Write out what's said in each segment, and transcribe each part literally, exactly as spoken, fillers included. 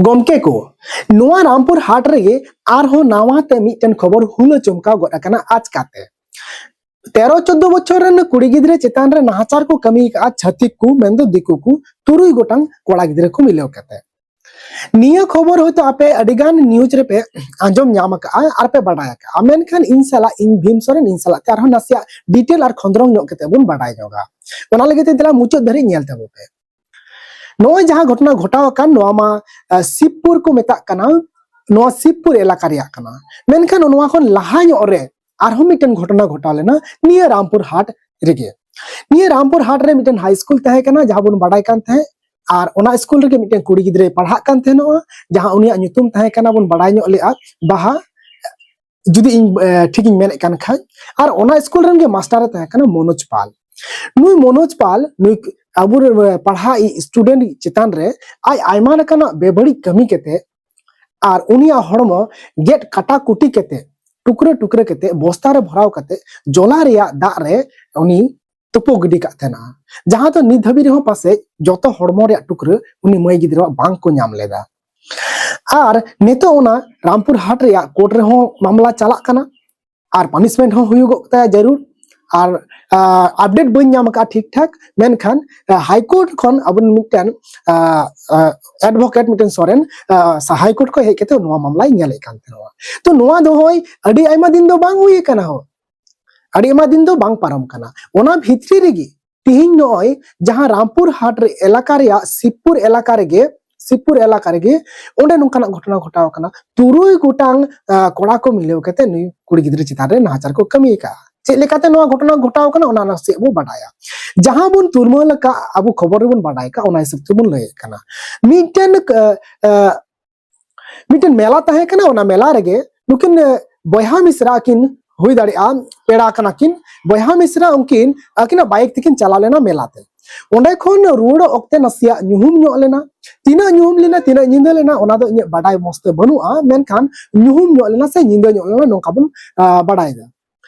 ᱜᱚᱢᱠᱮ ᱠᱚ, ᱱᱚᱣᱟ ᱨᱟᱢᱯᱩᱨ ᱦᱟᱴ ᱨᱮᱜᱮ ᱟᱨᱦᱚᱸ ᱱᱟᱣᱟ ᱛᱮ ᱢᱤᱫᱴᱮᱱ ᱠᱷᱚᱵᱚᱨ ᱦᱩᱞᱟᱹ ᱪᱚᱢᱠᱟᱣ ᱜᱚᱫ ᱟᱠᱟᱱᱟ ᱟᱪᱠᱟᱛᱮ᱾ ᱛᱮᱨᱚ ᱪᱳᱫᱽᱫᱳ ᱵᱚᱪᱷᱚᱨ ᱨᱮᱱ ᱠᱩᱲᱤ ᱜᱤᱫᱽᱨᱟᱹ ᱪᱮᱛᱟᱱ ᱨᱮ ᱱᱟᱦᱟᱪᱟᱨ ᱠᱚ ᱠᱟᱹᱢᱤ ᱟᱠᱟᱫᱼᱟ ᱪᱷᱟᱹᱛᱤᱠ ᱠᱚ, ᱢᱮᱱᱫᱚ ᱫᱤᱠᱩ ᱠᱚ, ᱛᱩᱨᱩᱭ ᱜᱚᱴᱟᱝ ᱠᱚᱲᱟ ᱜᱤᱫᱽᱨᱟᱹ ᱠᱚ ᱢᱤᱞᱟᱹᱣ ᱠᱟᱛᱮ᱾ ᱱᱤᱭᱟᱹ ᱠᱷᱚᱵᱚᱨ ᱦᱚᱭᱛᱳ ᱟᱯᱮ ᱟᱹᱰᱤᱜᱟᱱ ᱱᱤᱭᱩᱡᱽ ᱨᱮᱯᱮ ᱟᱸᱡᱚᱢ ᱧᱟᱢ ᱟᱠᱟᱫᱼᱟ ᱟᱨ ᱯᱮ ᱵᱟᱰᱟᱭ ᱟᱠᱟᱫᱼᱟ, ᱢᱮᱱᱠᱷᱟᱱ ᱤᱧ ᱥᱟᱞᱟᱜ, ᱤᱧ ᱵᱷᱤᱢ ᱥᱚᱨᱮᱱ, ᱤᱧ ᱥᱟᱞᱟᱜ ᱛᱮ ᱟᱨᱦᱚᱸ ᱱᱟᱥᱮᱭᱟᱜ ᱰᱤᱴᱮᱞ ᱟᱨ ᱠᱷᱚᱸᱫᱽᱨᱚᱝ ᱧᱚᱜ ᱠᱟᱛᱮ ᱵᱚᱱ ᱵᱟᱰᱟᱭ ᱧᱚᱜᱟ᱾ ᱚᱱᱟ ᱞᱟᱹᱜᱤᱫ ᱛᱮ ᱫᱮᱞᱟ ᱢᱩᱪᱟᱹᱫ ᱫᱷᱟᱹᱨᱤᱡ ᱧᱮᱞ ᱛᱟᱵᱚ ᱯᱮ᱾ ᱱᱚᱜᱼᱚᱭ ᱡᱟᱦᱟᱸ ᱜᱷᱚᱴᱚᱱᱟ ᱜᱷᱚᱴᱟᱣ ᱟᱠᱟᱱ, ᱱᱚᱣᱟ ᱢᱟ, ᱟᱸ, ᱥᱤᱵᱽᱯᱩᱨ ᱠᱚ ᱢᱮᱛᱟᱜ ᱠᱟᱱᱟ, ᱱᱚᱣᱟ ᱥᱤᱵᱽᱯᱩᱨ ᱮᱞᱟᱠᱟ ᱨᱮᱭᱟᱜ ᱠᱟᱱᱟ᱾ ᱢᱮᱱᱠᱷᱟᱱ ᱱᱚᱣᱟ ᱠᱷᱚᱱ ᱞᱟᱦᱟ ᱧᱚᱜ ᱨᱮ ᱟᱨᱦᱚᱸ ᱢᱤᱫᱴᱮᱱ ᱜᱷᱚᱴᱚᱱᱟ ᱜᱷᱚᱴᱟᱣ ᱞᱮᱱᱟ ᱱᱤᱭᱟᱹ ᱨᱟᱢᱯᱩᱨ ᱦᱟᱴ ᱨᱮᱜᱮ᱾ ᱱᱤᱭᱟᱹ ᱨᱟᱢᱯᱩᱨ ᱦᱟᱴ ᱨᱮ ᱢᱤᱫᱴᱮᱱ ᱦᱟᱭ ᱥᱠᱩᱞ ᱛᱟᱦᱮᱸ ᱠᱟᱱᱟ, ᱡᱟᱦᱟᱸ ᱵᱚᱱ ᱵᱟᱰᱟᱭ ᱠᱟᱱ ᱛᱟᱦᱮᱸᱫ, ᱟᱨ ᱚᱱᱟ ᱥᱠᱩᱞ ᱨᱮᱜᱮ ᱢᱤᱫᱴᱮᱱ ᱠᱩᱲᱤ ᱜᱤᱫᱽᱨᱟᱹᱭ ᱯᱟᱲᱦᱟᱜ ᱠᱟᱱ ᱛᱟᱦᱮᱱᱚᱜᱼᱟ, ᱡᱟᱦᱟᱸ ᱩᱱᱤᱭᱟᱜ ᱧᱩᱛᱩᱢ ᱛᱟᱦᱮᱸ ᱠᱟᱱᱟ, ᱵᱚᱱ ᱵᱟᱰᱟᱭ ᱧᱚᱜ ᱞᱮᱜᱼᱟ, ᱵᱟᱦᱟ, ᱡᱩᱫᱤ ᱤᱧ, ᱮ, ᱴᱷᱤᱠ ᱤᱧ ᱢᱮᱱᱮᱫ ᱠᱟᱱ ᱠᱷᱟᱡ᱾ ᱟᱨ ᱚᱱᱟ ᱥᱠᱩᱞ ᱨᱮᱱ ᱜᱮ ᱢᱟᱥᱴᱟᱨ ᱮ ᱛᱟᱦᱮᱸ ᱠᱟᱱᱟ ᱢᱚᱱᱳᱡᱽ ᱯᱟᱞ᱾ ᱱᱩᱭ ᱢᱚᱱᱳᱡᱽ ᱯᱟᱞ, ᱱᱩᱭ ᱟᱵᱚ ᱨᱮᱱ, ᱮ, ᱯᱟᱲᱦᱟᱜ ᱤᱡ ᱥᱴᱩᱰᱮᱱᱴ ᱪᱮᱛᱟᱱ ᱨᱮ ᱟᱡ ᱟᱭᱢᱟ ᱞᱮᱠᱟᱱᱟᱜ ᱵᱮᱵᱟᱹᱲᱤᱡ ᱠᱟᱹᱢᱤ ᱠᱟᱛᱮ ᱟᱨ ᱩᱱᱤᱭᱟᱜ ᱦᱚᱲᱢᱚ ᱜᱮᱫ ᱠᱟᱴᱟ ᱠᱩᱴᱤ ᱠᱟᱛᱮ, ᱴᱩᱠᱨᱟᱹ ᱴᱩᱠᱨᱟᱹ ᱠᱟᱛᱮ, ᱵᱚᱥᱛᱟ ᱨᱮ ᱵᱷᱚᱨᱟᱣ ᱠᱟᱛᱮ, ᱡᱚᱞᱟ ᱨᱮᱭᱟᱜ ᱫᱟᱜ ᱨᱮ ᱩᱱᱤ ᱛᱩᱯᱩ ᱜᱤᱰᱤ ᱠᱟᱜ ᱛᱟᱦᱮᱱᱟ, ᱡᱟᱦᱟᱸ ᱫᱚ ᱱᱤᱛ ᱫᱷᱟᱹᱵᱤᱡ ᱨᱮᱦᱚᱸ ᱯᱟᱥᱮᱡ ᱡᱚᱛᱚ ᱦᱚᱲᱢᱚ ᱨᱮᱭᱟᱜ ᱴᱩᱠᱨᱟᱹ ᱩᱱᱤ ᱢᱟᱹᱭ ᱜᱤᱫᱽᱨᱟᱹᱣᱟᱜ ᱵᱟᱝ ᱠᱚ ᱧᱟᱢ ᱞᱮᱫᱟ᱾ ᱟᱨ ᱱᱤᱛᱚᱜ ᱚᱱᱟ ᱨᱟᱢᱯᱩᱨ ᱦᱟᱴ ᱨᱮᱭᱟᱜ ᱠᱳᱨᱴ ᱨᱮᱦᱚᱸ ᱢᱟᱢᱞᱟ ᱪᱟᱞᱟᱜ ᱠᱟᱱᱟ ᱟᱨ ᱯᱟᱱᱤᱥᱢᱮᱱᱴ ᱦᱚᱸ ᱦᱩᱭᱩᱜᱚᱜ ᱛᱟᱭᱟ ᱡᱟᱹᱨᱩᱲ᱾ ᱟᱨ, ᱟ, ᱟᱯᱰᱮᱴ ᱵᱟᱹᱧ ᱧᱟᱢ ᱟᱠᱟᱫᱼᱟ ᱴᱷᱤᱠ ᱴᱷᱟᱠ, ᱢᱮᱱᱠᱷᱟᱱ, ᱟ, ᱦᱟᱭ ᱠᱳᱨᱴ ᱠᱷᱚᱱ ᱟᱵᱚ ᱢᱤᱫᱴᱮᱱ, ᱟ, ᱟ, ᱮᱰᱵᱷᱳᱠᱮᱴ ᱢᱤᱫᱴᱮᱱ ᱥᱚᱨᱮᱱ, ᱟ, ᱥᱟ-, ᱦᱟᱭ ᱠᱳᱨᱴ ᱠᱷᱚᱱ ᱦᱮᱡ ᱠᱟᱛᱮ ᱱᱚᱣᱟ ᱢᱟᱢᱞᱟᱭ ᱧᱮᱞᱮᱫ ᱠᱟᱱ ᱛᱟᱦᱮᱱᱟ᱾ ᱛᱚ ᱱᱚᱣᱟ ᱫᱚ ᱦᱚᱸᱜᱼᱚᱭ ᱟᱹᱰᱤ ᱟᱭᱢᱟ ᱫᱤᱱ ᱫᱚ ᱵᱟᱝ ᱦᱩᱭ ᱟᱠᱟᱱᱟ ᱦᱚᱸ, ᱟᱹᱰᱤ ᱟᱭᱢᱟ ᱫᱤᱱ ᱫᱚ ᱵᱟᱝ ᱯᱟᱨᱚᱢ ᱠᱟᱱᱟ᱾ ᱚᱱᱟ ᱵᱷᱤᱛᱨᱤ ᱨᱮᱜᱮ ᱛᱤᱦᱤᱧ ᱱᱚᱜᱼᱚᱭ ᱡᱟᱦᱟᱸ ᱨᱟᱢᱯᱩᱨ ᱦᱟᱴ ᱨᱮ ᱮᱞᱟᱠᱟ ᱨᱮᱭᱟᱜ ᱥᱤᱵᱽᱯᱩᱨ ᱮᱞᱟᱠᱟ ᱨᱮᱜᱮ, ᱥᱤᱵᱽᱯᱩᱨ ᱮᱞᱟᱠᱟ ᱨᱮᱜᱮ ᱚᱸᱰᱮ ᱱᱚᱝᱠᱟᱱᱟᱜ ᱜᱷᱚᱴᱚᱱᱟ ᱜᱷᱚᱴᱟᱣ ᱟᱠᱟᱱᱟ᱾ ᱛᱩᱨᱩᱭ ᱜᱚᱴᱟᱝ, ᱟ, ᱠᱚᱲᱟ ᱠᱚ ᱢᱤᱞᱟᱹᱣ ᱠᱟᱛᱮ ᱱᱩᱭ ᱠᱩᱲᱤ ᱜᱤᱫᱽᱨᱟᱹ ᱪᱮᱛᱟᱱ ᱨᱮ ᱱᱟᱦᱟᱪᱟᱨ ᱠᱚ ᱠᱟᱹᱢᱤ ᱟᱠᱟᱫᱼᱟ᱾ ᱪᱮᱫ ᱞᱮᱠᱟᱛᱮ ᱱᱚᱣᱟ ᱜᱷᱚᱴᱚᱱᱟ ᱜᱷᱚᱴᱟᱣ ᱟᱠᱟᱱᱟ, ᱚᱱᱟ ᱱᱟᱥᱮᱭᱟᱜ ᱵᱚ ᱵᱟᱰᱟᱭᱟ᱾ ᱡᱟᱦᱟᱸ ᱵᱚᱱ ᱛᱩᱨᱢᱟᱹᱞ ᱟᱠᱟᱫ, ᱟᱵᱚ ᱠᱷᱚᱵᱚᱨ ᱨᱮᱵᱚᱱ ᱵᱟᱰᱟᱭ ᱟᱠᱟᱫ, ᱚᱱᱟ ᱦᱤᱥᱟᱹᱵ ᱛᱮᱵᱚᱱ ᱞᱟᱹᱭᱮᱫ ᱠᱟᱱᱟ᱾ ᱢᱤᱫᱴᱮᱱ, ᱟ, ᱟ, ᱢᱤᱫᱴᱮᱱ ᱢᱮᱞᱟ ᱛᱟᱦᱮᱸ ᱠᱟᱱᱟ, ᱚᱱᱟ ᱢᱮᱞᱟ ᱨᱮᱜᱮ ᱱᱩᱠᱤᱱ, ᱮ, ᱵᱚᱭᱦᱟ ᱢᱤᱥᱨᱟ ᱠᱤᱱ ᱦᱩᱭ ᱫᱟᱲᱮᱭᱟᱜᱼᱟ, ᱯᱮᱲᱟ ᱠᱟᱱᱟ ᱠᱤᱱ᱾ ᱵᱚᱭᱦᱟ ᱢᱤᱥᱨᱟ ᱩᱱᱠᱤᱱ ᱟᱹᱠᱤᱱᱟᱜ ᱵᱟᱭᱤᱠ ᱛᱮᱠᱤᱱ ᱪᱟᱞᱟᱣ ᱞᱮᱱᱟ ᱢᱮᱞᱟ ᱛᱮ᱾ ᱚᱸᱰᱮ ᱠᱷᱚᱱ ᱨᱩᱣᱟᱹᱲᱚᱜ ᱚᱠᱛᱮ ᱱᱟᱥᱮᱭᱟᱜ ᱧᱩᱦᱩᱢ ᱧᱚᱜ ᱞᱮᱱᱟ᱾ ᱛᱤᱱᱟᱹᱜ ᱧᱩᱦᱩᱢ ᱞᱮᱱᱟ, ᱛᱤᱱᱟᱹᱜ ᱧᱤᱫᱟᱹ ᱞᱮᱱᱟ, ᱚᱱᱟ ᱫᱚ ᱤᱧᱟᱹᱜ ᱵᱟᱰᱟᱭ ᱢᱚᱸᱡᱽ ᱛᱮ ᱵᱟᱹᱱᱩᱜᱼᱟ, ᱢᱮᱱᱠᱷᱟᱱ ᱧᱩᱦᱩᱢ ᱧᱚᱜ ᱞᱮᱱᱟ ᱥᱮ ᱧᱤᱫᱟᱹ ᱧᱚᱜ ᱞᱮᱱᱟ, ᱱᱚᱝᱠᱟ ᱵᱚᱱ, ᱟ, ᱵᱟᱰᱟᱭ ᱮᱫᱟ᱾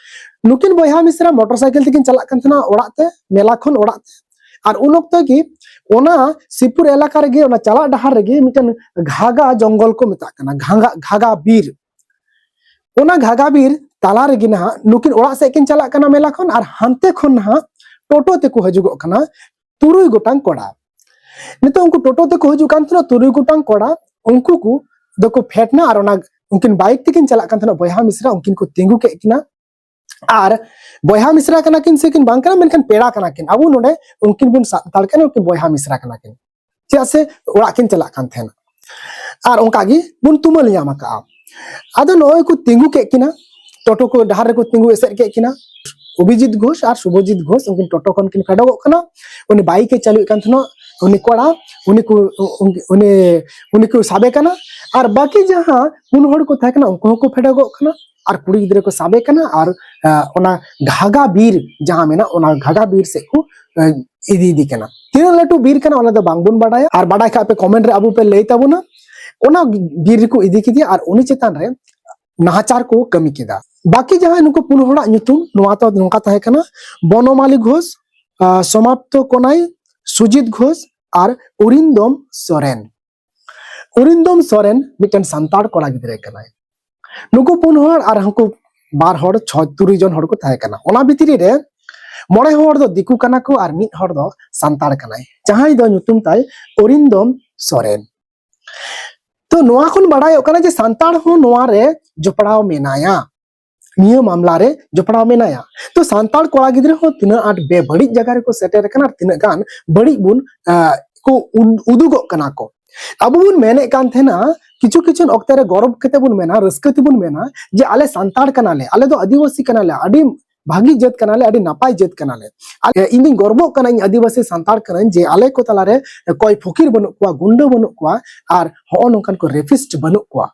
ᱱᱩᱠᱤᱱ ᱵᱚᱭᱦᱟ ᱢᱤᱥᱨᱟ ᱢᱚᱴᱚᱨ ᱥᱟᱭᱠᱮᱞ ᱛᱮᱠᱤᱱ ᱪᱟᱞᱟᱜ ᱠᱟᱱ ᱛᱟᱦᱮᱱᱟ ᱚᱲᱟᱜ ᱛᱮ, ᱢᱮᱞᱟ ᱠᱷᱚᱱ ᱚᱲᱟᱜ ᱛᱮ᱾ ᱟᱨ ᱩᱱ ᱚᱠᱛᱚ ᱜᱮ ᱚᱱᱟ ᱥᱤᱵᱯᱩᱨ ᱮᱞᱟᱠᱟ ᱨᱮᱜᱮ, ᱚᱱᱟ ᱪᱟᱞᱟᱜ ᱰᱟᱦᱟᱨ ᱨᱮᱜᱮ ᱢᱤᱫᱴᱮᱱ ᱜᱷᱟᱜᱟ ᱡᱚᱝᱜᱚᱞ ᱠᱚ ᱢᱮᱛᱟᱜ ᱠᱟᱱᱟ, ᱜᱷᱟᱜᱟ, ᱜᱷᱟᱜᱟ ᱵᱤᱨ᱾ ᱚᱱᱟ ᱜᱷᱟᱜᱟ ᱵᱤᱨ ᱛᱟᱞᱟ ᱨᱮᱜᱮ ᱱᱟᱦᱟᱜ ᱱᱩᱠᱤᱱ ᱚᱲᱟᱜ ᱥᱮᱫ ᱠᱤᱱ ᱪᱟᱞᱟᱜ ᱠᱟᱱᱟ ᱢᱮᱞᱟ ᱠᱷᱚᱱ, ᱟᱨ ᱦᱟᱱᱛᱮ ᱠᱷᱚᱱ ᱱᱟᱦᱟᱜ ᱴᱳᱴᱳ ᱛᱮᱠᱚ ᱦᱤᱡᱩᱜᱚᱜ ᱠᱟᱱᱟ ᱛᱩᱨᱩᱭ ᱜᱚᱴᱟᱝ ᱠᱚᱲᱟ᱾ ᱱᱤᱛᱚᱜ ᱩᱱᱠᱩ ᱴᱳᱴᱳ ᱛᱮᱠᱚ ᱦᱤᱡᱩᱜ ᱠᱟᱱ ᱛᱟᱦᱮᱱᱟ, ᱛᱩᱨᱩᱭ ᱜᱚᱴᱟᱝ ᱠᱚᱲᱟ᱾ ᱩᱱᱠᱩ ᱠᱚ ᱫᱚᱠᱚ ᱯᱷᱮᱰ ᱱᱟ ᱟᱨ ᱚᱱᱟ ᱩᱱᱠᱤᱱ ᱵᱟᱭᱤᱠ ᱛᱮᱠᱤᱱ ᱪᱟᱞᱟᱜ ᱠᱟᱱ ᱛᱟᱦᱮᱱᱟ, ᱵᱚᱭᱦᱟ ᱢᱤᱥᱨᱟ ᱩᱱᱠᱤᱱ ᱠᱚ ᱛᱤᱸᱜᱩ ᱠᱮᱫ ᱠᱤᱱᱟ᱾ ᱟᱨ ᱵᱚᱭᱦᱟ ᱢᱤᱥᱨᱟ ᱠᱟᱱᱟ ᱠᱤᱱ ᱥᱮ ᱠᱤᱱ ᱵᱟᱝ ᱠᱟᱱᱟ, ᱢᱮᱱᱠᱷᱟᱱ ᱯᱮᱲᱟ ᱠᱟᱱᱟ ᱠᱤᱱ᱾ ᱟᱵᱚ ᱱᱚᱰᱮ ᱩᱱᱠᱤᱱ ᱵᱚᱱ ᱥᱟᱵ ᱦᱟᱛᱟᱲ ᱠᱟᱱᱟ, ᱩᱱᱠᱤᱱ ᱵᱚᱭᱦᱟ ᱢᱤᱥᱨᱟ ᱠᱟᱱᱟ ᱠᱤᱱ, ᱪᱮᱫᱟᱜ ᱥᱮ ᱚᱲᱟᱜ ᱠᱤᱱ ᱪᱟᱞᱟᱜ ᱠᱟᱱ ᱛᱟᱦᱮᱱᱟ᱾ ᱟᱨ ᱚᱱᱠᱟ ᱜᱮ ᱵᱚᱱ ᱛᱩᱢᱟᱹᱞ ᱧᱟᱢ ᱟᱠᱟᱜᱼᱟ᱾ ᱟᱫᱚ ᱱᱚᱜᱼᱚᱭ ᱠᱚ ᱛᱤᱸᱜᱩ ᱠᱮᱫ ᱠᱤᱱᱟ, ᱴᱳᱴᱳ ᱠᱚ ᱰᱟᱦᱟᱨ ᱨᱮᱠᱚ ᱛᱤᱸᱜᱩ ᱮᱥᱮᱫ ᱠᱮᱫ ᱠᱤᱱᱟ᱾ ᱚᱵᱷᱤᱡᱤᱛ ᱜᱷᱳᱥ ᱟᱨ ᱥᱩᱵᱷᱚᱡᱤᱛ ᱜᱷᱳᱥ ᱩᱱᱠᱤᱱ ᱴᱳᱴᱳ ᱠᱷᱚᱱ ᱠᱤᱱ ᱯᱷᱮᱰᱚᱜᱚᱜ ᱠᱟᱱᱟ᱾ ᱩᱱᱤ ᱵᱟᱭᱤᱠ ᱮ ᱪᱟᱹᱞᱩᱭᱮᱫ ᱠᱟᱱ ᱛᱟᱦᱮᱱᱟ, ᱩᱱᱤ ᱠᱚᱲᱟ, ᱩᱱᱤ ᱠᱚ, ᱩᱱᱤ, ᱩᱱᱤ ᱠᱚ ᱥᱟᱵᱮ ᱠᱟᱱᱟ᱾ ᱟᱨ ᱵᱟᱹᱠᱤ ᱡᱟᱦᱟᱸ ᱯᱩᱱ ᱦᱚᱲ ᱠᱚ ᱛᱟᱦᱮᱸ ᱠᱟᱱᱟ, ᱩᱱᱠᱩ ᱦᱚᱸᱠᱚ ᱯᱷᱮᱰᱚᱜᱚᱜ ᱠᱟᱱᱟ᱾ ᱟᱨ ᱠᱩᱲᱤ ᱜᱤᱫᱽᱨᱟᱹ ᱠᱚ ᱥᱟᱵᱮ ᱠᱟᱱᱟ ᱟᱨ, ᱟᱸ, ᱚᱱᱟ ᱜᱷᱟᱜᱟ ᱵᱤᱨ ᱡᱟᱦᱟᱸ ᱢᱮᱱᱟᱜ, ᱚᱱᱟ ᱜᱷᱟᱜᱟ ᱵᱤᱨ ᱥᱮᱫ ᱠᱚ, ᱟᱸ, ᱤᱫᱤᱭᱮᱫᱮ ᱠᱟᱱᱟ᱾ ᱛᱤᱱᱟᱹᱜ ᱞᱟᱹᱴᱩ ᱵᱤᱨ ᱠᱟᱱᱟ ᱚᱱᱟ ᱫᱚ ᱵᱟᱝᱵᱚᱱ ᱵᱟᱰᱟᱭᱟ, ᱟᱨ ᱵᱟᱰᱟᱭ ᱠᱷᱟᱡ ᱯᱮ ᱠᱚᱢᱮᱱᱴ ᱨᱮ ᱟᱵᱚ ᱯᱮ ᱞᱟᱹᱭ ᱛᱟᱵᱚᱱᱟ᱾ ᱚᱱᱟ ᱵᱤᱨ ᱨᱮᱠᱚ ᱤᱫᱤ ᱠᱮᱫᱮᱭᱟ ᱟᱨ ᱩᱱᱤ ᱪᱮᱛᱟᱱ ᱨᱮ ᱱᱟᱦᱟᱪᱟᱨ ᱠᱚ ᱠᱟᱹᱢᱤ ᱠᱮᱫᱟ᱾ ᱵᱟᱹᱠᱤ ᱡᱟᱦᱟᱸᱭ ᱱᱩᱠᱩ ᱯᱩᱱ ᱦᱚᱲᱟᱜ ᱧᱩᱛᱩᱢ ᱱᱚᱣᱟ ᱫᱚ ᱱᱚᱝᱠᱟ ᱛᱟᱦᱮᱸ ᱠᱟᱱᱟ, ᱵᱚᱱᱚᱢᱟᱞᱤ ᱜᱷᱳᱥ, ᱟᱸ, ᱥᱚᱢᱟᱯᱛᱚ ᱠᱚᱱᱟᱭ, ᱥᱩᱡᱤᱛ ᱜᱷᱳᱥ ᱟᱨ ᱚᱨᱤᱱᱫᱚᱢ ᱥᱚᱨᱮᱱ᱾ ᱚᱨᱤᱱᱫᱚᱢ ᱥᱚᱨᱮᱱ ᱢᱤᱫᱴᱮᱱ ᱥᱟᱱᱛᱟᱲ ᱠᱚᱲᱟ ᱜᱤᱫᱽᱨᱟᱹ ᱠᱟᱱᱟᱭ᱾ ᱱᱩᱠᱩ ᱯᱩᱱ ᱦᱚᱲ ᱟᱨ ᱦᱟᱹᱱᱠᱩ ᱵᱟᱨ ᱦᱚᱲ, ᱪᱷᱚ ᱛᱩᱨᱩᱭ ᱡᱚᱱ ᱦᱚᱲ ᱠᱚ ᱛᱟᱦᱮᱸ ᱠᱟᱱᱟ᱾ ᱚᱱᱟ ᱵᱷᱤᱛᱨᱤ ᱨᱮ ᱢᱚᱬᱮ ᱦᱚᱲ ᱫᱚ ᱫᱤᱠᱩ ᱠᱟᱱᱟ ᱠᱚ ᱟᱨ ᱢᱤᱫ ᱦᱚᱲ ᱫᱚ ᱥᱟᱱᱛᱟᱲ ᱠᱟᱱᱟᱭ, ᱡᱟᱦᱟᱸᱭ ᱫᱚ ᱧᱩᱛᱩᱢ ᱛᱟᱭ ᱚᱨᱤᱱᱫᱚᱢ ᱥᱚᱨᱮᱱ᱾ ᱛᱚ ᱱᱚᱣᱟ ᱠᱷᱚᱱ ᱵᱟᱲᱟᱭᱚᱜ ᱠᱟᱱᱟ ᱡᱮ ᱥᱟᱱᱛᱟᱲ ᱦᱚᱸ ᱱᱚᱣᱟ ᱨᱮ ᱡᱚᱯᱲᱟᱣ ᱢᱮᱱᱟᱭᱟ, ᱱᱤᱭᱟᱹ ᱢᱟᱢᱞᱟ ᱨᱮ ᱡᱚᱯᱲᱟᱣ ᱢᱮᱱᱟᱭᱟ᱾ ᱛᱚ ᱥᱟᱱᱛᱟᱲ ᱠᱚᱲᱟ ᱜᱤᱫᱽᱨᱟᱹ ᱦᱚᱸ ᱛᱤᱱᱟᱹᱜ ᱟᱸᱴ ᱵᱮᱵᱟᱹᱲᱤᱡ ᱡᱟᱭᱜᱟ ᱨᱮᱠᱚ ᱥᱮᱴᱮᱨ ᱟᱠᱟᱱᱟ ᱟᱨ ᱛᱤᱱᱟᱹᱜ ᱜᱟᱱ ᱵᱟᱹᱲᱤᱡ ᱵᱚᱱ, ᱟᱸ, ᱠᱚ ᱩᱫ-, ᱩᱫᱩᱜᱚᱜ ᱠᱟᱱᱟ ᱠᱚ᱾ ᱟᱵᱚ ᱵᱚᱱ ᱢᱮᱱᱮᱫ ᱠᱟᱱ ᱛᱟᱦᱮᱱᱟ, ᱠᱤᱪᱷᱩ ᱠᱤᱪᱷᱩ ᱚᱠᱛᱮ ᱨᱮ ᱜᱚᱨᱚᱵᱽ ᱠᱟᱛᱮ ᱵᱚᱱ ᱢᱮᱱᱟ, ᱨᱟᱹᱥᱠᱟᱹ ᱛᱮᱵᱚᱱ ᱢᱮᱱᱟ ᱡᱮ ᱟᱞᱮ ᱥᱟᱱᱛᱟᱲ ᱠᱟᱱᱟᱞᱮ, ᱟᱞᱮ ᱫᱚ ᱟᱹᱫᱤᱵᱟᱹᱥᱤ ᱠᱟᱱᱟᱞᱮ, ᱟᱹᱰᱤ ᱵᱷᱟᱹᱜᱤ ᱡᱟᱹᱛ ᱠᱟᱱᱟᱞᱮ, ᱟᱹᱰᱤ ᱱᱟᱯᱟᱭ ᱡᱟᱹᱛ ᱠᱟᱱᱟᱞᱮ᱾ ᱟᱨ ᱤᱧ ᱫᱩᱧ ᱜᱚᱨᱵᱚᱜ ᱠᱟᱱᱟ ᱤᱧ ᱟᱹᱫᱤᱵᱟᱹᱥᱤ ᱥᱟᱱᱛᱟᱲ ᱠᱟᱹᱱᱟᱹᱧ ᱡᱮ ᱟᱞᱮ ᱠᱚ ᱛᱟᱞᱟᱨᱮ ᱚᱠᱚᱭ ᱯᱷᱚᱠᱤᱨ ᱵᱟᱹᱱᱩᱜ ᱠᱚᱣᱟ, ᱜᱩᱱᱰᱟᱹ ᱵᱟᱹᱱᱩᱜ ᱠᱚᱣᱟ, ᱟᱨ ᱦᱚᱸᱜᱼᱚ ᱱᱚᱝᱠᱟᱱ ᱠᱚ ᱨᱮᱯᱤᱥᱴ ᱵᱟᱹᱱᱩᱜ ᱠᱚᱣᱟ᱾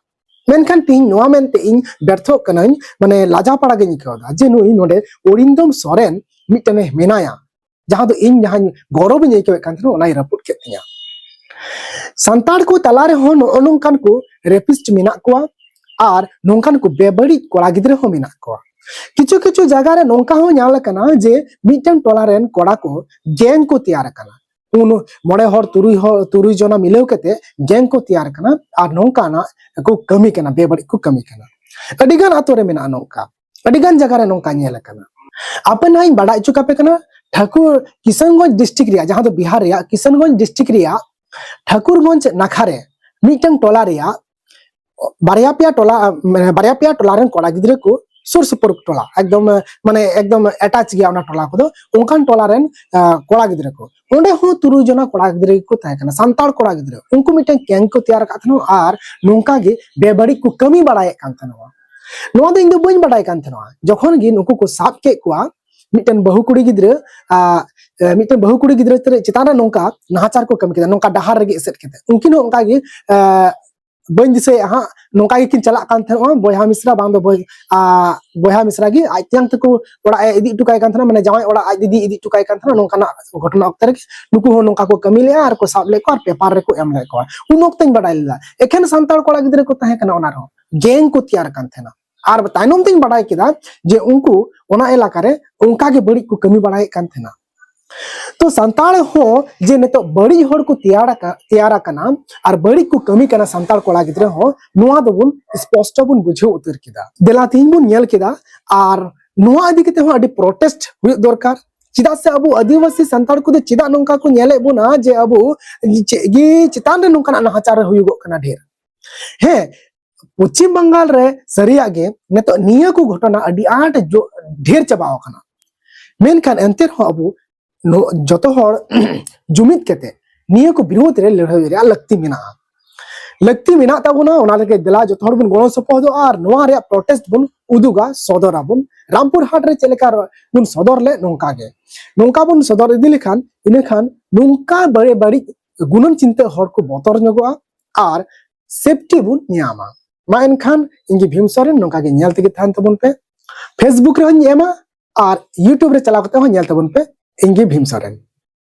ᱢᱮᱱᱠᱷᱟᱱ ᱛᱤᱦᱤᱧ ᱱᱚᱣᱟ ᱢᱮᱱᱛᱮ ᱤᱧ ᱵᱮᱨᱛᱷᱚᱜ ᱠᱟᱹᱱᱟᱹᱧ, ᱢᱟᱱᱮ ᱞᱟᱡᱟ ᱯᱟᱲᱟ ᱜᱤᱧ ᱟᱹᱭᱠᱟᱹᱣ ᱮᱫᱟ ᱡᱮ ᱱᱩᱭ ᱱᱚᱰᱮ ᱚᱨᱤᱱᱫᱚᱢ ᱥᱚᱨᱮᱱ ᱢᱤᱫᱴᱮᱱᱮ ᱢᱮᱱᱟᱭᱟ, ᱡᱟᱦᱟᱸ ᱫᱚ ᱤᱧ ᱡᱟᱦᱟᱸᱧ ᱜᱚᱨᱚᱵᱤᱧ ᱟᱹᱭᱠᱟᱹᱣᱮᱫ ᱠᱟᱱ ᱛᱟᱦᱮᱱᱟ ᱚᱱᱟᱭ ᱨᱟᱹᱯᱩᱫ ᱠᱮᱫ ᱛᱤᱧᱟ᱾ ᱥᱟᱱᱛᱟᱲ ᱠᱚ ᱛᱟᱞᱟ ᱨᱮᱦᱚᱸ ᱱᱚᱜᱼᱚ ᱱᱚᱝᱠᱟᱱ ᱠᱚ ᱨᱮᱯᱤᱥᱴ ᱢᱮᱱᱟᱜ ᱠᱚᱣᱟ ᱟᱨ ᱱᱚᱝᱠᱟᱱ ᱠᱚ ᱵᱮᱵᱟᱹᱲᱤᱡ ᱠᱚᱲᱟ ᱜᱤᱫᱽᱨᱟᱹ ᱦᱚᱸ ᱢᱮᱱᱟᱜ ᱠᱚᱣᱟ᱾ ᱠᱤᱪᱷᱩ ᱠᱤᱪᱷᱩ ᱡᱟᱭᱜᱟ ᱨᱮ ᱱᱚᱝᱠᱟ ᱦᱚᱸ ᱧᱮᱞ ᱟᱠᱟᱱᱟ ᱡᱮ ᱢᱤᱫᱴᱟᱝ ᱴᱚᱞᱟ ᱨᱮᱱ ᱠᱚᱲᱟ ᱠᱚ ᱜᱮᱝ ᱠᱚ ᱛᱮᱭᱟᱨ ᱟᱠᱟᱱᱟ᱾ ᱩᱱ ᱢᱚᱬᱮ ᱦᱚᱲ, ᱛᱩᱨᱩᱭ ᱦᱚᱲ, ᱛᱩᱨᱩᱭ ᱡᱚᱱᱟ ᱢᱤᱞᱟᱹᱣ ᱠᱟᱛᱮ ᱜᱮᱝ ᱠᱚ ᱛᱮᱭᱟᱨ ᱟᱠᱟᱱᱟ ᱟᱨ ᱱᱚᱝᱠᱟᱱᱟᱜ ᱠᱚ ᱠᱟᱹᱢᱤ ᱠᱟᱱᱟ, ᱵᱮᱵᱟᱹᱲᱤᱡ ᱠᱚ ᱠᱟᱹᱢᱤ ᱠᱟᱱᱟ᱾ ᱟᱹᱰᱤ ᱜᱟᱱ ᱟᱛᱳ ᱨᱮ ᱢᱮᱱᱟᱜᱼᱟ ᱱᱚᱝᱠᱟ, ᱟᱹᱰᱤ ᱜᱟᱱ ᱡᱟᱭᱜᱟ ᱨᱮ ᱱᱚᱝᱠᱟ ᱧᱮᱞ ᱟᱠᱟᱱᱟ᱾ ᱟᱯᱮ ᱱᱟᱦᱟᱜ ᱤᱧ ᱵᱟᱰᱟᱭ ᱦᱚᱪᱚ ᱠᱟᱯᱮ ᱠᱟᱱᱟ, ᱴᱷᱟᱹᱠᱩᱨ, ᱠᱤᱥᱟᱱᱜᱚᱸᱡᱽ ᱰᱤᱥᱴᱨᱤᱠᱴ ᱨᱮᱭᱟᱜ, ᱡᱟᱦᱟᱸ ᱫᱚ ᱵᱤᱦᱟᱨ ᱨᱮᱭᱟᱜ ᱠᱤᱥᱟᱱᱜᱚᱸᱡᱽ ᱰᱤᱥᱴᱨᱤᱠᱴ ᱨᱮᱭᱟᱜ ᱴᱷᱟᱹᱠᱩᱨᱜᱚᱸᱡᱽ ᱱᱟᱠᱷᱟ ᱨᱮ ᱢᱤᱫᱴᱟᱝ ᱴᱚᱞᱟ ᱨᱮᱭᱟᱜ ᱵᱟᱨᱭᱟ ᱯᱮᱭᱟ ᱴᱚᱞᱟ, ᱢᱟᱱᱮ ᱵᱟᱨᱭᱟ ᱯᱮᱭᱟ ᱴᱚᱞᱟ ᱨᱮᱱ ᱠᱚᱲᱟ ᱜᱤᱫᱽᱨᱟᱹ ᱠᱚ, ᱥᱩᱨ ᱥᱩᱯᱩᱨ ᱴᱚᱞᱟ, ᱮᱠᱫᱚᱢ, ᱢᱟᱱᱮ ᱮᱠᱫᱚᱢ ᱮᱴᱟᱪ ᱜᱮᱭᱟ ᱚᱱᱟ ᱴᱚᱞᱟ ᱠᱚᱫᱚ, ᱚᱱᱠᱟᱱ ᱴᱚᱞᱟ ᱨᱮᱱ, ᱟᱸ, ᱠᱚᱲᱟ ᱜᱤᱫᱽᱨᱟᱹ ᱠᱚ, ᱚᱸᱰᱮ ᱦᱚᱸ ᱛᱩᱨᱩᱭ ᱡᱚᱱᱟ ᱠᱚᱲᱟ ᱜᱤᱫᱽᱨᱟᱹ ᱜᱮᱠᱚ ᱛᱟᱦᱮᱸ ᱠᱟᱱᱟ, ᱥᱟᱱᱛᱟᱲ ᱠᱚᱲᱟ ᱜᱤᱫᱽᱨᱟᱹ᱾ ᱩᱱᱠᱩ ᱢᱤᱫᱴᱟᱝ ᱜᱮᱝ ᱠᱚ ᱛᱮᱭᱟᱨ ᱟᱠᱟᱫ ᱛᱟᱦᱮᱱᱟ ᱟᱨ ᱱᱚᱝᱠᱟ ᱜᱮ ᱵᱮᱵᱟᱹᱲᱤᱡ ᱠᱚ ᱠᱟᱹᱢᱤ ᱵᱟᱲᱟᱭᱮᱫ ᱠᱟᱱ ᱛᱟᱦᱮᱱᱟ᱾ ᱱᱚᱣᱟ ᱫᱚ ᱤᱧ ᱫᱚ ᱵᱟᱹᱧ ᱵᱟᱰᱟᱭ ᱠᱟᱱ ᱛᱟᱦᱮᱱᱟ᱾ ᱡᱚᱠᱷᱚᱱ ᱜᱮ ᱱᱩᱠᱩ ᱠᱚ ᱥᱟᱵ ᱠᱮᱫ ᱠᱚᱣᱟ, ᱢᱤᱫᱴᱮᱱ ᱵᱟᱹᱦᱩ ᱠᱩᱲᱤ ᱜᱤᱫᱽᱨᱟᱹ, ᱟᱸ, ᱢᱤᱫᱴᱮᱱ ᱵᱟᱹᱦᱩ ᱠᱩᱲᱤ ᱜᱤᱫᱽᱨᱟᱹ ᱪᱮᱛᱟᱱ ᱨᱮ ᱱᱚᱝᱠᱟ ᱱᱟᱦᱟᱪᱟᱨ ᱠᱚ ᱠᱟᱹᱢᱤ ᱠᱮᱫᱟ, ᱱᱚᱝᱠᱟ ᱰᱟᱦᱟᱨ ᱨᱮᱜᱮ ᱮᱥᱮᱫ ᱠᱟᱛᱮ᱾ ᱩᱱᱠᱤᱱ ᱦᱚᱸ ᱚᱱᱠᱟ ᱜᱮ, ᱟᱸ, ᱵᱟᱹᱧ ᱫᱤᱥᱟᱹᱭᱮᱫᱼᱟ ᱦᱟᱸᱜ, ᱱᱚᱝᱠᱟ ᱜᱮᱠᱤᱱ ᱪᱟᱞᱟᱜ ᱠᱟᱱ ᱛᱟᱦᱮᱱᱟ, ᱵᱚᱭᱦᱟ ᱢᱤᱥᱨᱟ ᱵᱟᱝ ᱫᱚ ᱵᱚᱭ-, ᱟ, ᱵᱚᱭᱦᱟ ᱢᱤᱥᱨᱟ ᱜᱮ ᱟᱡ ᱛᱮᱭᱟᱝ ᱛᱟᱠᱚ ᱚᱲᱟᱜ ᱮ ᱤᱫᱤ ᱦᱚᱴᱚ ᱠᱟᱭ ᱠᱟᱱ ᱛᱟᱦᱮᱱᱟ, ᱢᱟᱱᱮ ᱡᱟᱶᱟᱭ ᱚᱲᱟᱜ ᱟᱡ ᱫᱤᱫᱤ ᱤᱫᱤ ᱦᱚᱴᱚ ᱠᱟᱭ ᱠᱟᱱ ᱛᱟᱦᱮᱱᱟ᱾ ᱱᱚᱝᱠᱟᱱᱟᱜ ᱜᱷᱚᱴᱚᱱᱟ ᱚᱠᱛᱮ ᱨᱮᱜᱮ ᱱᱩᱠᱩ ᱦᱚᱸ ᱱᱚᱝᱠᱟ ᱠᱚ ᱠᱟᱹᱢᱤ ᱞᱮᱫᱼᱟ ᱟᱨ ᱠᱚ ᱥᱟᱵ ᱞᱮᱫ ᱠᱚᱣᱟ ᱟᱨ ᱯᱮᱯᱟᱨ ᱨᱮᱠᱚ ᱮᱢ ᱞᱮᱫ ᱠᱚᱣᱟ᱾ ᱩᱱ ᱚᱠᱛᱮᱧ ᱵᱟᱰᱟᱭ ᱞᱮᱫᱟ ᱮᱠᱷᱮᱱ ᱥᱟᱱᱛᱟᱲ ᱠᱚᱲᱟ ᱜᱤᱫᱽᱨᱟᱹ ᱠᱚ ᱛᱟᱦᱮᱸ ᱠᱟᱱᱟ, ᱚᱱᱟ ᱨᱮᱦᱚᱸ ᱜᱮᱝ ᱠᱚ ᱛᱮᱭᱟᱨ ᱠᱟᱱ ᱛᱟᱦᱮᱱᱟ᱾ ᱟᱨ ᱛᱟᱭᱱᱚᱢ ᱛᱤᱧ ᱵᱟᱰᱟᱭ ᱠᱮᱫᱟ ᱡᱮ ᱩᱱᱠᱩ ᱚᱱᱟ ᱮᱞᱟᱠᱟ ᱨᱮ ᱚᱱᱠᱟ ᱜᱮ ᱵᱟᱹᱲᱤᱡ ᱠᱚ ᱠᱟᱹᱢᱤ ᱵᱟᱲᱟᱭᱮᱫ ᱠᱟᱱ ᱛᱟᱦᱮᱱᱟ᱾ ᱛᱚ ᱥᱟᱱᱛᱟᱲ ᱦᱚᱸ ᱡᱮ ᱱᱤᱛᱚᱜ ᱵᱟᱹᱲᱤᱡ ᱦᱚᱲ ᱠᱚ ᱛᱮᱭᱟᱨ ᱟᱠᱟ-, ᱛᱮᱭᱟᱨ ᱟᱠᱟᱱᱟ ᱟᱨ ᱵᱟᱹᱲᱤᱡ ᱠᱚ ᱠᱟᱹᱢᱤ ᱠᱟᱱᱟ ᱥᱟᱱᱛᱟᱲ ᱠᱚᱲᱟ ᱜᱤᱫᱽᱨᱟᱹ ᱦᱚᱸ, ᱱᱚᱣᱟ ᱫᱚᱵᱚᱱ ᱥᱯᱚᱥᱴᱚ ᱵᱚᱱ ᱵᱩᱡᱷᱟᱹᱣ ᱩᱛᱟᱹᱨ ᱠᱮᱫᱟ᱾ ᱫᱮᱞᱟ ᱛᱮᱦᱮᱧ ᱵᱚᱱ ᱧᱮᱞ ᱠᱮᱫᱟ ᱟᱨ ᱱᱚᱣᱟ ᱤᱫᱤ ᱠᱟᱛᱮ ᱦᱚᱸ ᱟᱹᱰᱤ ᱯᱨᱚᱴᱮᱥᱴ ᱦᱩᱭᱩᱜ ᱫᱚᱨᱠᱟᱨ᱾ ᱪᱮᱫᱟᱜ ᱥᱮ ᱟᱵᱚ ᱟᱹᱫᱤᱵᱟᱹᱥᱤ ᱥᱟᱱᱛᱟᱲ ᱠᱚᱫᱚ ᱪᱮᱫᱟᱜ ᱱᱚᱝᱠᱟ ᱠᱚ ᱧᱮᱞᱮᱫ ᱵᱚᱱᱟ ᱡᱮ ᱟᱵᱚ ᱪᱮᱫ ᱜᱮ ᱪᱮᱛᱟᱱ ᱨᱮ ᱱᱚᱝᱠᱟᱱᱟᱜ ᱱᱟᱦᱟᱪᱟᱨ ᱦᱩᱭᱩᱜᱚᱜ ᱠᱟᱱᱟ ᱰᱷᱮᱨ? ᱦᱮᱸ, ᱯᱚᱪᱷᱤᱢ ᱵᱟᱝᱜᱟᱞ ᱨᱮ ᱥᱟᱹᱨᱤᱭᱟᱜ ᱜᱮ ᱱᱤᱛᱚᱜ ᱱᱤᱭᱟᱹ ᱠᱚ ᱜᱷᱚᱴᱚᱱᱟ ᱟᱹᱰᱤ ᱟᱸᱴ ᱡᱚ-, ᱰᱷᱮᱨ ᱪᱟᱵᱟᱣ ᱟᱠᱟᱱᱟ᱾ ᱢᱮᱱᱠᱷᱟᱱ ᱮᱱᱛᱮ ᱨᱮᱦᱚᱸ ᱟᱵᱚ ᱱᱚ-, ᱡᱚᱛᱚ ᱦᱚᱲ ᱡᱩᱢᱤᱫ ᱠᱟᱛᱮ ᱱᱤᱭᱟᱹ ᱠᱚ ᱵᱤᱨᱳᱫᱷ ᱨᱮ ᱞᱟᱹᱲᱦᱟᱹᱭ ᱨᱮᱭᱟᱜ ᱞᱟᱹᱠᱛᱤ ᱢᱮᱱᱟᱜᱼᱟ᱾ ᱞᱟᱹᱠᱛᱤ ᱢᱮᱱᱟᱜ ᱛᱟᱵᱚᱱᱟ, ᱚᱱᱟ ᱞᱟᱹᱜᱤᱫ ᱫᱮᱞᱟ ᱡᱚᱛᱚ ᱦᱚᱲ ᱵᱚᱱ ᱜᱚᱲᱚ ᱥᱚᱯᱚᱦᱚᱫᱚᱜᱼᱟ ᱟᱨ ᱱᱚᱣᱟ ᱨᱮᱭᱟᱜ ᱯᱨᱚᱴᱮᱥᱴ ᱵᱚᱱ ᱩᱫᱩᱜᱟ, ᱥᱚᱫᱚᱨᱟᱵᱚᱱ᱾ ᱨᱟᱢᱯᱩᱨ ᱦᱟᱴ ᱨᱮ ᱪᱮᱫ ᱞᱮᱠᱟ ᱵᱚᱱ ᱥᱚᱫᱚᱨ ᱞᱮᱫ, ᱱᱚᱝᱠᱟ ᱜᱮ, ᱱᱚᱝᱠᱟ ᱵᱚᱱ ᱥᱚᱫᱚᱨ ᱤᱫᱤ ᱞᱮᱠᱷᱟᱱ ᱤᱱᱟᱹᱠᱷᱟᱱ ᱱᱚᱝᱠᱟ ᱵᱟᱹᱲᱤᱡ, ᱵᱟᱹᱲᱤᱡ ᱜᱩᱱᱟᱹᱱ ᱪᱤᱱᱛᱟᱹ ᱦᱚᱲ ᱠᱚ ᱵᱚᱛᱚᱨ ᱧᱚᱜᱚᱜᱼᱟ ᱟᱨ ᱥᱮᱯᱴᱤ ᱵᱚᱱ ᱧᱟᱢᱟ᱾ ᱢᱟ ᱮᱱᱠᱷᱟᱱ ᱤᱧ ᱜᱮ ᱵᱷᱤᱢ ᱥᱚᱨᱮᱱ, ᱱᱚᱝᱠᱟ ᱜᱮ ᱧᱮᱞ ᱛᱮᱜᱮ ᱛᱟᱦᱮᱱ ᱛᱟᱵᱚᱱ ᱯᱮ᱾ Facebook ᱨᱮᱦᱚᱸᱧ ᱮᱢᱟ ᱟᱨ YouTube ᱨᱮ ᱪᱟᱞᱟᱣ ᱠᱟᱛᱮ ᱦᱚᱸ ᱧᱮᱞ ᱛᱟᱵᱚᱱ ᱯᱮ, ᱤᱧ ᱜᱮ ᱵᱷᱤᱢ ᱥᱚᱨᱮᱱ᱾